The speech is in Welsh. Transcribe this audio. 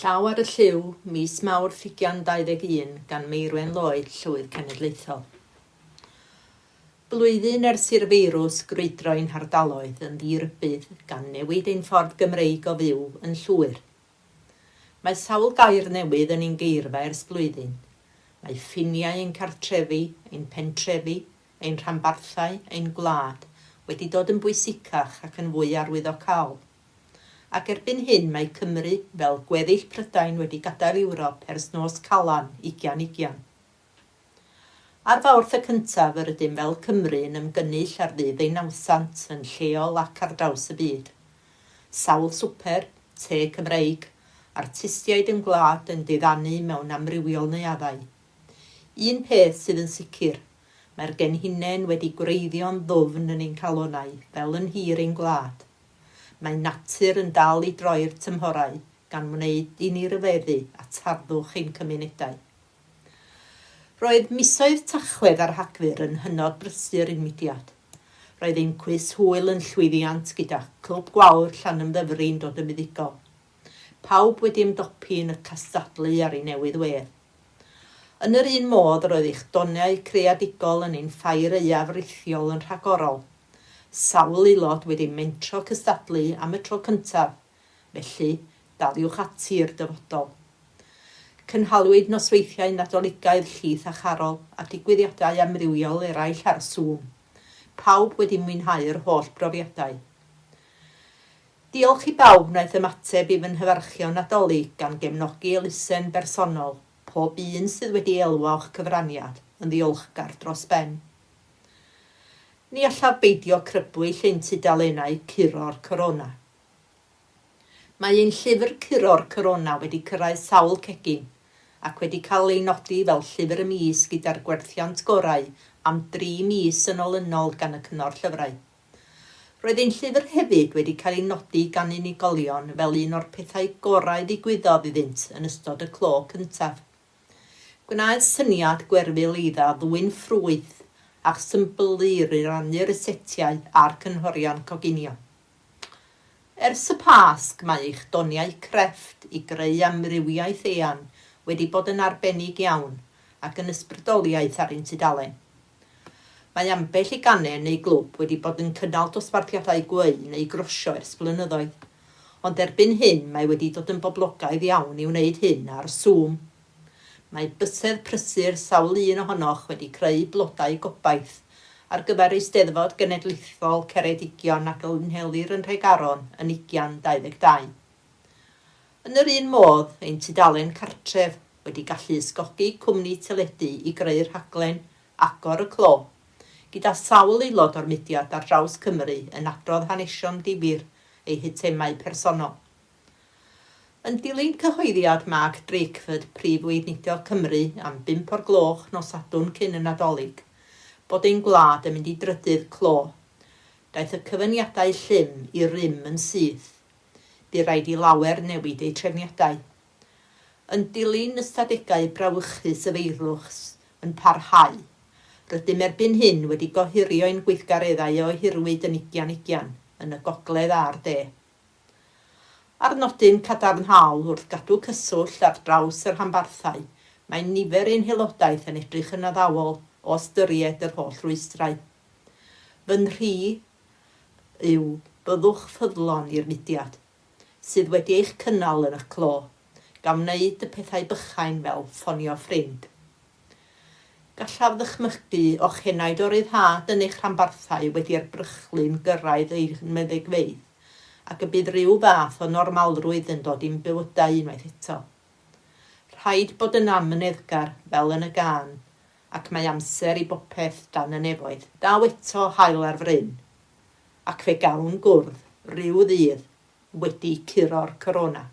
Llaw ar y Llyw, mis Mawrth 2021 gan Meirwen Lloyd, Llywydd Cenedlaethol. Blwyddyn ers i'r feirws grwydro ein hardaloedd yn ddi-rybudd gan newid ein ffordd Gymreig o fyw yn llwyr. Mae sawl gair newydd yn ein geirfa ers blwyddyn. Mae ffiniau ein cartrefi, ein pentrefi, ein rhanbarthau, ein gwlad, wedi dod yn bwysicach ac yn fwy arwyddocaol. Ac erbyn hyn mae Cymru, fel gweddill Prydain wedi gadael Ewrop ers nos Calan ugian ugian. Ar Fawrth y cyntaf yr ydym fel Cymry yn ymgynnull ar ddydd ein nawddsant yn lleol ac ar draws y byd. Sawl swper, te Cymreig, artistiaid yn gwlad yn diddanu mewn amrywiol neuaddau. Un peth sydd yn sicr, mae'r genhinen wedi gwreiddio'n ddwfn yn ein calonnau fel yn nhir ein gwlad. Mae natur yn dal i droi'r tymhorau, gan wneud i ni ryfeddu at harddwch ein cymunedau. Roedd misoedd Tachwedd a Rhagfyr yn hynod brysur i'n mudiad. Roedd ein cwis hwyl yn llwyddiant gyda Clwb Gwawr Llanymddyfri'n dod yn fuddugol. Pawb wedi ymdopi yn y cystadlu ar ei newydd wedd. Yn yr un modd, roedd eich doniau creadigol yn ein ffair aeaf rithiol yn rhagorol. Sawl aelod wedi mentro cystadlu am y tro cyntaf, felly daliwch ati i'r dyfodol. Cynhaliwyd nosweithiau Nadoligaidd Llith a Charol a digwyddiadau amrywiol eraill ar Zoom. Pawb wedi mwynhau'r holl brofiadau. Diolch i bawb wnaeth ymateb i fy nhyfarchion Nadolig gan gefnogi elusen bersonol, pob un sydd wedi elwa o'ch cyfraniad yn ddiolchgar dros ben. Ni allaf beidio crybwyll ein tudalennau Curo'r Corona. Mae ein llyfr Curo'r Corona wedi cyrraedd sawl cegin, ac wedi cael ei nodi fel Llyfr y Mis gyda'r gwerthiant gorau am dri mis yn olynol gan y Cyngor Llyfrau. Roedd ein llyfr hefyd wedi cael ei nodi gan unigolion fel un o'r pethau gorau ddigwyddodd iddynt yn ystod y clo cyntaf. Gwnaed syniad Gwerfyl Eidda ddwyn ffrwyth a symbylu i rannu rysetiau a'r cynhorion coginio. Ers y Pasg, mae eich doniau crefft i greu amrywiaeth eang wedi bod yn arbennig iawn ac yn ysbrydoliaeth ar ein tudalen. Mae ambell i ganen neu glwb wedi bod yn cynnal dosbarthiadau gweu neu grosio ers blynyddoedd, ond erbyn hyn mae wedi dod yn boblogaidd iawn i wneud hyn ar Zoom. Mae bysedd prysur sawl un ohonoch wedi creu blodau gobaith ar gyfer Eisteddfod Genedlaethol Ceredigion a gynhelir yn Nhregaron yn 2022. Yn yr un modd, ein tudalen cartref wedi gallu ysgogi cwmni teledu i greu rhaglen Agor y Clo, gyda sawl aelod o'r mudiad ar draws Cymru yn adrodd hanesion difyr eu heitemau personol. Yn dilyn cyhoeddiad Mark Drakeford, Prif Weinidog Cymru, am bump o'r gloch nos Sadwrn cyn y Nadolig, bod ein gwlad yn mynd i drydydd clo, daeth y cyfyngiadau llym i rym yn syth. Bu raid i lawer newid eu trefniadau. Yn dilyn ystadegau brawychus y feirws yn parhau, rydym erbyn hyn wedi gohirio ein gweithgareddau a ohiriwyd yn ugian ugian yn y gogledd a'r de. Ar nodyn cadarnhaol, wrth gadw cyswllt ar draws y rhanbarthau, mae nifer ein haelodaeth yn edrych yn addawol o ystyried yr holl rwystrau. Fy nhri yw byddwch ffyddlon i'r mudiad sydd wedi eich cynnal yn y clo, gan wneud y pethau bychain fel ffonio ffrind. Gallaf ddychmygu ochenaid o ryddhad yn eich rhanbarthau wedi i'r brechlyn gyrraedd eich meddygfeydd, ac y bydd rhyw fath o normalrwydd yn dod i'n bywydau unwaith eto. Rhaid bod yn amyneddgar, fel yn y gân, ac mae amser i bopeth dan y nefoedd. Daw eto haul ar fryn, ac fe gawn gwrdd ryw ddydd wedi curo'r corona.